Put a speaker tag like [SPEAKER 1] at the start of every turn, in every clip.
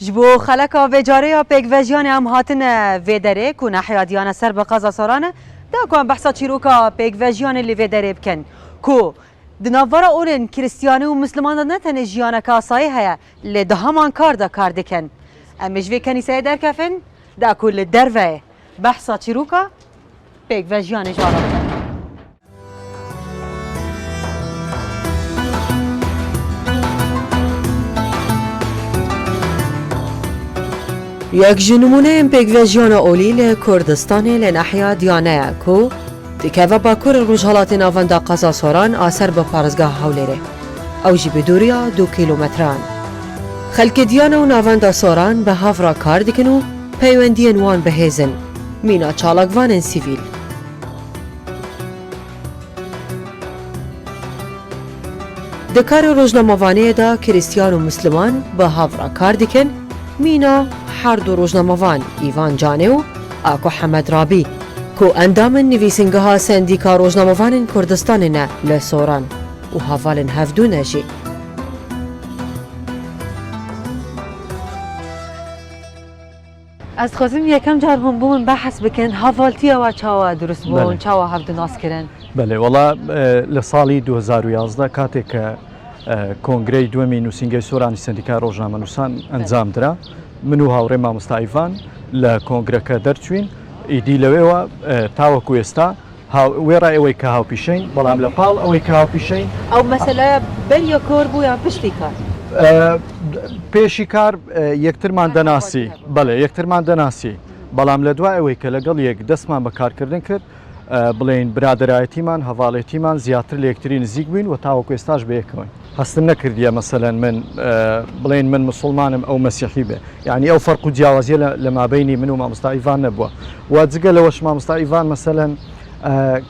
[SPEAKER 1] Ji bo xeleka vê carê ya pêkvejiyanê em hatine vê derê ku nahiya Diyana ser bi qeza Soran e da ku em behsa çîroka pêkvejiyanê li vê derê bikin ku di navbera olên Kiristiyanî û Misliman de ne tenê jiyaneke asayî heye lê di heman kar de kar dikin. Em ê ji vê kenîseyê derkevin da ku li derveyê behsa çîroka pêkvejiyanê ji wan re bikin. Yek ji nimûneyên pêkvejiyana olî li Kurdistanê li nahiya Diyane ye ku dikeve bakurê rojhilatê navenda qeza Soran a ser bi parêzgeha Hewlêrê. Ew jî bi dûriya du kîlometran. Xelkê Diyane û navenda Soran bi hev re kar dikin û peywendiyên wan bihêz in, mîna çalakvanên sivîl. Di karê rojnamevaniyê de Krîstiyan û Misliman bi hev re kar dikin, mîna her du rojnamevan Îvan Canê û Ako Hemed Rabî ku endamên Nivîsingeha Sendîka Rojnamevanên Kurdistanê ne li Soran û hevalên hevdu ne jî. Ez dixwazim yekem car hûn bi min behs bikin hevaltiya we çawa dirust bû, hûn çawa hev du nas kirin?
[SPEAKER 2] Belê wela li salî 2011 katê ke kongreyê duwemî nûsîngehê Soranî Sendîkaya Rojnamenûsan encam dira min û hawrê mamosta Îvan li kongreke derçûyîn îdî li wê we taweku êsta Wê re ewey ke hawpîşeyn, بەڵام لە پاڵ ئەوەی کە هاوپیشەین.
[SPEAKER 1] ئەو مەسەلەیە بەریە کۆر بوو یان پشتی کار؟
[SPEAKER 2] پێشی کار یەکترمان دەناسی، بەڵێ یەکترمان دەناسی، بەڵام لە دوای ئەوەی کە لەگەڵ یەک دەستمان بە کارکردن کرد، بڵێین برادەرایەتیمان، هەڤاڵێتیمان زیاتر لە یەکتری نزیک بووین و تاوەکو ئێستاش بەیەکەوەین. هەستم نەکردیە مەسەلەن من بڵێین من مسوڵمانم ئەو مەسیحی بێ یعنی ئەو فەرق و جیاوازیە لە مابینی من و مامۆستا ئیڤان نەبووە و جگە لەوەش مامۆستا ئیڤان مەسەلەن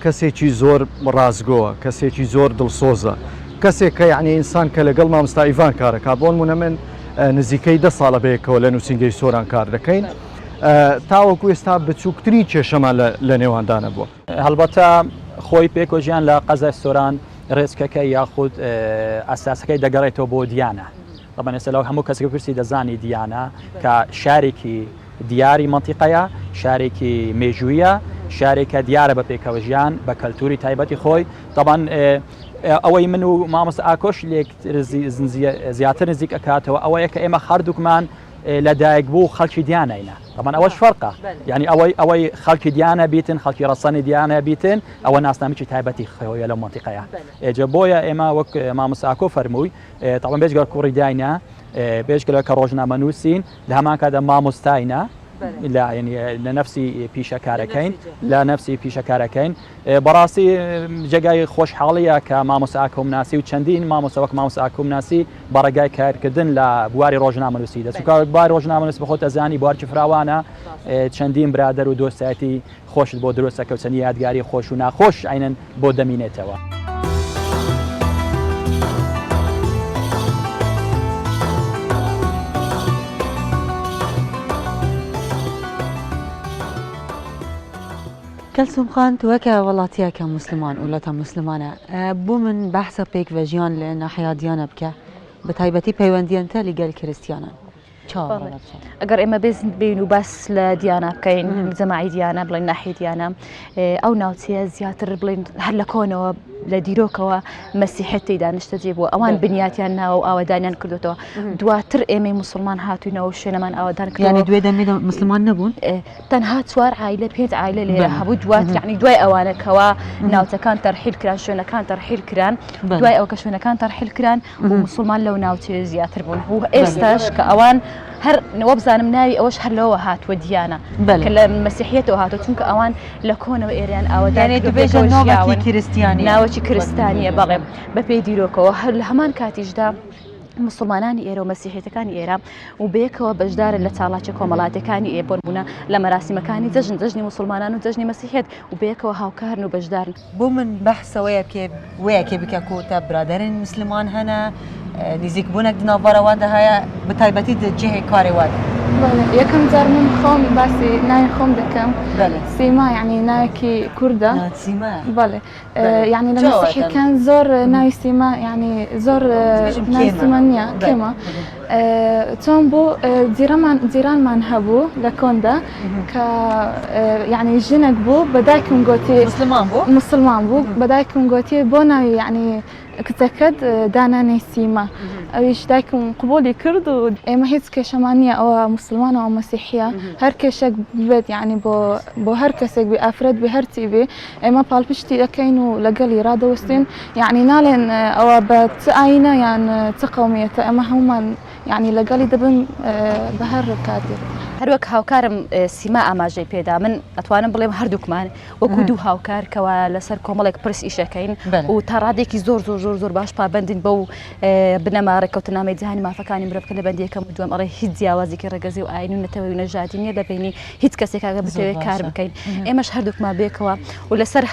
[SPEAKER 2] کەسێکی زۆر ڕاستگۆوە کەسێکی زۆر دڵسۆزە کەسێک کە یعنی ئینسان کە لەگەڵ مامۆستا ئیڤان کارەکە بۆن منە من نزیکەی دە ساڵە بەیەکەوە لە نووسینگەی سۆران کار دەکەین تاوەکو ئێستا بچووکترین کێشەمان لە نێواندا نەبووە.
[SPEAKER 3] هەڵبەتە خۆی پێکەوە ژیان لە قەزای سۆران ڕێچکەکە یاخود ئەساسەکەی دەگەڕێتەوە بۆ دیانە طبعا ئێستا لەو هەموو کەسێک پرسی دەزانی دیانە کە شارێکی دیاری منتیقەیە شارێکی مێژوویە شارێکە دیارە بە پێکەوە ژیان بە کەلتوری تایبەتی خۆی طبعا ئەوەی من و مامۆستا ئاکۆش لێک زیاتر نزیک ئەکاتەوە ئەوەیە کە ئێمە هەردووکمان لەدایک بوو خەڵکی دیانەینە تەبعەن ئەوەش فەرقە یعنی ئەوەی ئەوەی خەڵکی دیانە بیتن خەڵکی ڕەسەنی دیانە بیتن ئەوە ناسنامەکی تایبەتی خۆیە لەو مەنتیقەیە ئێجە بۆیە ئێمە وەک مامۆستا ئاکۆ فەرمووی تەبعەن بێجگە کوڕی داینا بێجگە کە ڕۆژنامە نووسین لە هەمان کاتدا مامۆستاینە لە نەفسی پیشەکارەکەین لە نەفسی پیشەکارەکەین بەڕاستی جێگای خۆشحاڵیە کە مامۆستا ئاکۆم ناسی و چەندین مامۆستا وەک مامۆستا ئاکۆم ناسی بە ڕێگای کارکردن لە بواری ڕۆژنامەنووسی دە چونکە بواری ڕۆژنامەنووسی بەخۆت ئەزانی بوارکی فراوانە چەندین برادەر و دۆستایەتی خۆشت بۆ دروست ئەکە و چەندین یادگاری خۆش و ناخۆش عەینەن بۆ دەمینێتەوە.
[SPEAKER 1] کەلسوم خان تو وەکە وەڵاتیەکە موسلمان و لەتە موسلمانە بۆ من بەحسە پێکڤە ژیان لە ناحیا دیانە بکە بە تایبەتی پەیوەندیان تە لەگەل کریستیانان
[SPEAKER 4] ئەگەر ئێمە بێزن بین و باس لە دیانە بکەین جەماعی دیانە بڵێن ناحی دیانە ئەو ناوچەیە زیاتر بڵێن هەر لە کۆنەوە لە دیرۆکەوە مەسیحەت تێدا نیشتەجێ بووە ئەوان بنیاتیان ناوە و ئاوەدانیان کردوتەوە دواتر ئێمەی مسلمان هاتوینەوە شوێنەمان ئاوادان
[SPEAKER 1] کردیانی دوێ دەمی مسلمان نەبوون
[SPEAKER 4] تەنها چوار عایلە پێنج عایلە لێرە هەبوو دواتر یعنی دوای ئەوانە کەوا ناوچەکان تەرحیل کران شوێنەکان تەرحیل کران دوای ئەو کە شوێنەکان تەرحیل کران و مسلمان لەو ناوچەیە زیاتر بوون و ئێستاش کە ئەوان هەر وەبزانم ناوی ئەوەش هەر لەوە هاتووە دیانە کە لە مەسیحیەتەوە هاتووە چونکە ئەوان لە کۆنەوە ئێریان ئاوەدانی
[SPEAKER 1] دەبێژە ناوەکی کریستیانی
[SPEAKER 4] ناوەکی کریستانیە بەڵێ بەپێی دیرۆکەوە هەر لە هەمان کاتیشدا موسڵمانانی ئێرە و مەسیحیەتەکانی ئێرە و بەیەکەوە بەشدارن لە چاڵاکیە کۆمەڵاتیەکانی ئێ بۆنمونە لە مەراسیمەکانی جەژن جەژنی موسڵمانان و جەژنی مەسیحیەت و بەیەکەوە هاوکارن و بەشدارن.
[SPEAKER 1] بۆ من بەحسە وەیە کێ وەیە کێ بکە کو تە برادەرên مسلمان هەنە نیزیک بوونەک di navbara wan de heye bi taybetî di cihê karê we de.
[SPEAKER 5] بەڵێ یەکەم جار من خۆم باسی ناوی خۆم دەکەم سیما یعنی ناوێکی کوردە بەڵێ یعنی لە مەسیحیەکان زۆر ناوی سیما یعنی زۆر ناوی سیما نییە کێمە چۆن بوو جیرەمان جیرانمان هەبوو لە کۆندا کە یعنی ژنێک بوو بە دایکم گوتی
[SPEAKER 1] مسلمان بوو
[SPEAKER 5] مسلمان بوو بە دایکم گوتی بۆ ناوی یعنی کچەکەت دانانێی سیما ئەویش دایکم قبولی کرد و ئێمە هیچ کێشەمان نییە ئەوە موسڵمانە ئەوە مەسیحیە هەر کێشێک بێت یعنی بۆ بۆ هەر کەسێک بێ ئافرەت بێ هەرچی بێ ئێمە پاڵپشتی دەکەین و لەگەڵی ڕادەوەستین یعنی ناڵێن ئەوە بە چ ئاینە یان چ قەومیەتە ئێمە هەمومان یعنی لەگەڵی دەبن بە هەر کاتێک.
[SPEAKER 4] هەروەک هاوکارم سیما ئاماژەی پێدا من ئەتوانم بڵێم هەردووکمان وەکو دوو هاوکار کەوا لەسەر کۆمەڵێک پرس ئیشەکەین و تا ڕادێکی زۆر زۆر زۆر زۆر باش پابندین بەو بنەما ڕێککەوتنامەی جیهانی مافەکانی مرۆڤ کە لە بەندی یەکەم و دووەم ئەڵێ هیچ جیاوازێکی ڕەگەزی و ئاین و نەتەوەی و نەژادی نییە لە بینی هیچ کەسێک ئەگەر بتەوێت کار بکەین ئێمەش هەردووکمان بێکەوە و لەسەر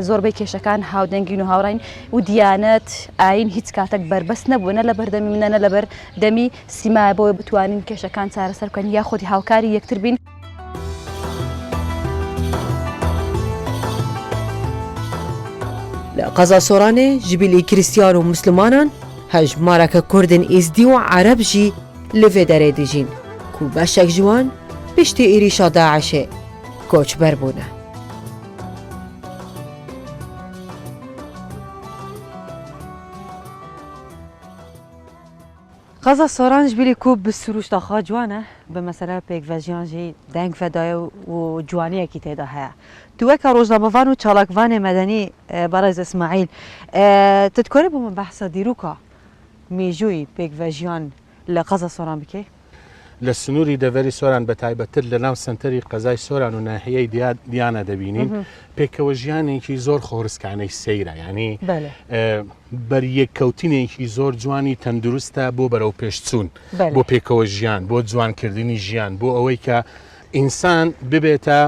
[SPEAKER 4] زۆربەی کێشەکان هاودەنگین و هاوڕین و دیانەت ئاین هیچ کاتێک بەربەست نەبوو نە لە بەردەمی منە نە لەبەر دەمی سیمایە بۆیە بتوانین کێشەکان چارەسەر بکەین یاخود هاوکاری یەکتر بین.
[SPEAKER 1] Li qeza Soranê ji bilî Krîstiyan û Mislimanan hejmareke Kurdên Êzdî û Ereb jî li vê derê dijîn ku beşek ji wan piştî êrîşa DAIŞ'ê koçber bûne. Qeza Soran ji bilî ku bi sirûşta xwe ciwan e, bi meseleya pêkvejiyan jî deng vedaye û ciwaniyekî tê de heye. Tu weke rojnamevan û çalakvanê medenî Berêz Îsmaîl, tu dikarî bo min behsa dîroka mêjûyî pêkvejiyan li qeza Soran bikî?
[SPEAKER 6] لە سنووری دەڤەری سۆران بە تایبەتتر لە ناو سەنتەری قەزای سۆران و ناحیەی دیانە دەبینین پێکەوە ژیانێکی زۆر خۆڕسکانەی سەیرە یعنی بەریەککەوتنێکی زۆر جوانی تەندروستە بۆ بەرەو پێشچوون بۆ پێکەوە ژیان بۆ جوانکردنی ژیان بۆ ئەوەی کە ئینسان ببێتە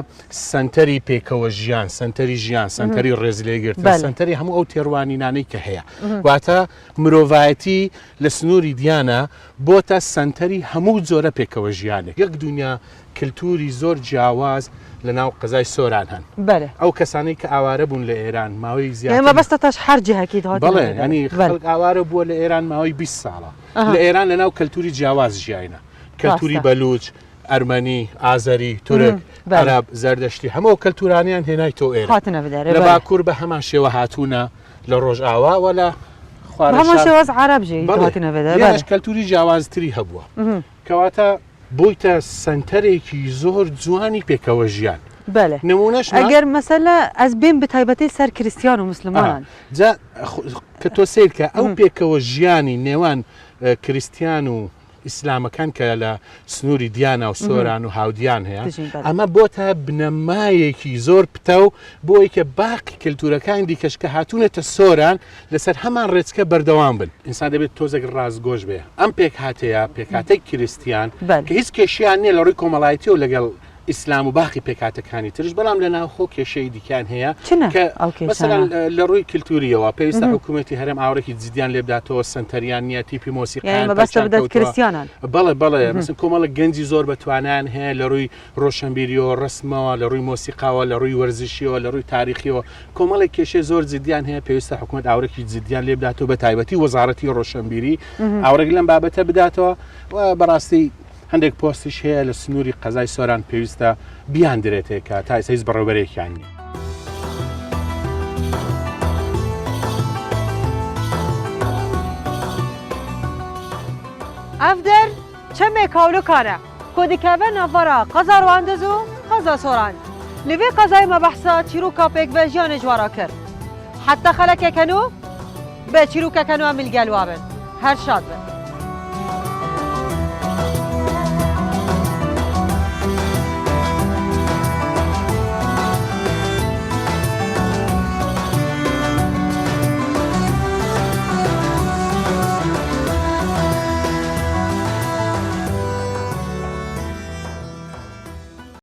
[SPEAKER 6] سەنتەری پێکەوە ژیان سەنتەری ژیان سەنتەری ڕێزلێگرتن سەنتەری هەموو ئەو تێڕوانینانەی کە هەیە واتە مرۆڤایەتی لە سنووری دیانە بۆتە سەنتەری هەموو جۆرە پێکەوە ژیانێک. یەک دونیا کلتوری زۆر جیاواز لە ناو قەزای سۆران هەن.
[SPEAKER 1] بەلێ.
[SPEAKER 6] ئەو کەسانەی کە ئاوارە بوون لە ئێران ماوەی زیاتر.
[SPEAKER 1] یانی مەبەستت تاش هەر جهەکی دهاتنە
[SPEAKER 6] بەڵێ یانی خەڵک ئاوارە بووە لە ئێران ماوەی 20 ساڵە. لە ئێران لە ناو کەلتوری جیاواز ژیاینە. کەلتوری بەلوچ، ئەرمەنی، ئازەری، تورک، عەرەب، زەردەشتی هەموو ئەو کەلتورانەیان هێنای تۆ ئێرە.
[SPEAKER 1] هاتنە بدەرێ.
[SPEAKER 6] لە باکوور بە هەمان شێوە هاتوونە. لە ڕۆژئاوا و لە خوارە
[SPEAKER 1] هەمان شێواز عەرەب ژی هاتنە بێ
[SPEAKER 6] لێرەش کەلتوری جیاوازتری هەبووە کەواتە بوویتە سەنتەرێکی زۆر جوانی پێکەوە ژیان
[SPEAKER 1] بەلێ
[SPEAKER 6] نمونەش
[SPEAKER 1] ئەگەر مەسەلە ئەز بێم بە تایبەتی سەر کریستیان و مسلمانان
[SPEAKER 6] جا کە تۆ سەیرکە ئەو پێکەوە ژیانی نێوان کریستیان و ئیسلامەکان کە لە سنووری دیانا و سۆران و هاودیان هەیە ئەمە بۆتە بنەمایەکی زۆر پتەو بۆی کە باقی کەلتورەکانی دیکەش کە هاتوونەتە سۆران لەسەر هەمان ڕێچکە بەردەوام بن ئینسان دەبێت تۆزێک ڕاستگۆش بێ ئەم پێکهاتەیە پێکهاتەی کریستیان کە هیچ کێشیان نییە لە ڕووی کۆمەڵایەتیەوە لەگەڵ ئیسلام و باقی پێکهاتەکانی ترش بەڵام لە ناوخۆ کێشەی دیکان هەیە کە مەسەلەن لە ڕووی کللتوریەوە پێویستە حکوومەتی هەرێم ئاوڕێکی جدیان لێبداتەوە سنتەریان نییە تیپی مۆسیقیان
[SPEAKER 1] کریستیانان
[SPEAKER 6] بەڵێ بەڵێ مثل کۆمەڵە گەنجی زۆر بە توانیان هەیە لە ڕووی ڕۆشنبیریەوە ڕسمەوە لە ڕووی مۆسیقاوە لە ڕووی وەرزشیەوە لە ڕووی تاریخیەوە کۆمەڵێک کێشەی زۆر جدیان هەیە پێویستە حکوومەت ئاورێکی جدیان لێبداتەوە بە تایبەتی وەزارەتی ڕۆشنبیری ئاورێک لەم بابەتە بداتەوە و بەڕاستی هەندێک پۆستیش هەیە لە سنووری قەزای سۆران پێویستە بیاندرێتێ کە تا ئێستا هیچ بەڕێوبەرێکیان نییە.
[SPEAKER 1] Ev der çemê Kawlukan e ku dikeve navbera qeza Rwandiz û qeza Soran. Li vê qezayê me behsa çîroka pêkvejiyanê ji we re kir. Heta xelekeke nû bi çîrokeke nû em li gel we bin. Her şad bin.